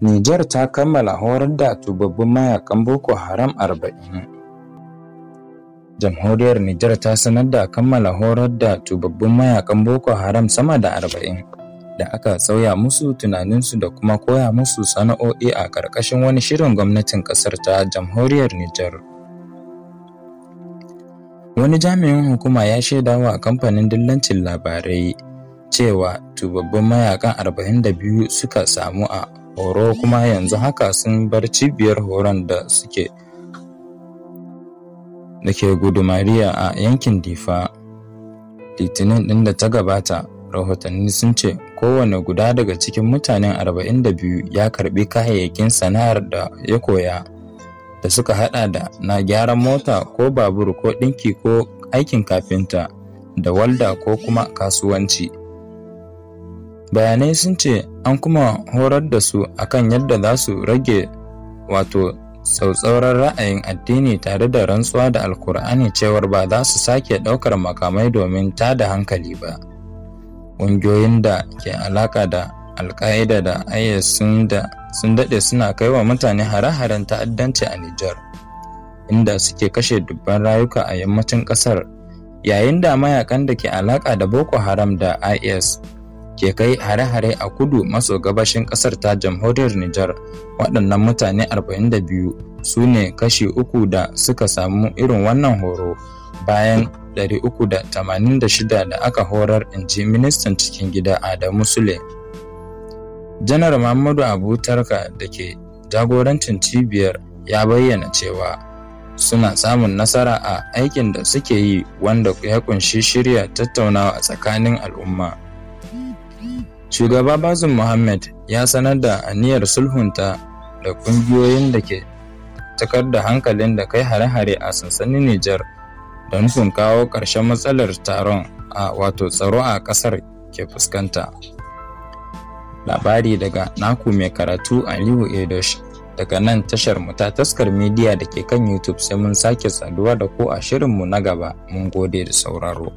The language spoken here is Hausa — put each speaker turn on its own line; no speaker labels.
Nijar ta kammala horar da tubabbun mayakan Boko Haram 40. Jamhuriyar Nijar ta sanar da kammala horar da tubabbun mayakan Boko Haram sama da 40 da aka sauya musu tunaninsu da kuma koya musu sana'o'i a ƙarƙashin wani shirin gwamnatin ƙasar ta Jamhuriyar Nijar. Wani jami'in hukuma ya shaidawa kamfanin dillancin labarai cewa tubabbun mayakan 42 suka samu a horo kuma yanzu haka sun bar cibiyar horon da suke da ke gudumariya a yankin Difa. Litinin ɗin da ta gabata, rahotanni sun ce kowane guda daga cikin mutanen 42 ya karbi kayayyakin sana'ar da ya koya da suka hada da na gyaran mota ko babur ko ɗinki ko aikin kafinta da walda ko kuma kasuwanci. Bayanai sun ce an kuma horar da su akan yadda za su rage wato tsatsauran ra'ayin addini tare da rantsuwa da Alkur'ani cewar ba za su sake ɗaukar makamai domin tada hankali ba. Ƙungiyoyin da ke alaƙa da Al-Qaeda da IS sun daɗe suna kai wa mutane hare-haren ta'addanci a Nijar, inda suke kashe dubban rayuka a yammacin ƙasar, yayin da mayakan da ke alaƙa da Boko Haram da IS ke kai hare-hare a kudu maso gabashin ƙasar ta Jamhuriyar Nijar. Waɗannan mutane 42 su ne kashi uku da suka samu irin wannan horo bayan 386 da aka horar, inji ministan cikin gida Adamu Sule. Janar Muhammadu Abu Tarka da ke jagorancin cibiyar ya bayyana cewa suna samun nasara a aikin da suke yi wanda ya kunshi shirya tattaunawa a tsakanin al'umma. Shugaba Bazoum Mohammed ya sanar da aniyar sulhunta da ƙungiyoyin da ke takar da hankalin da kai hare-hare a sansanin Nijar da nufin kawo ƙarshen matsalar taron a wato tsaro a ƙasar ke fuskanta. Labari daga naku mai karatu Aliyu Edosh daga nan tashar mu ta Taskar Media da ke kan YouTube, sai mun sake saduwa da ku a shirinmu na gaba. Mun gode da sauraro.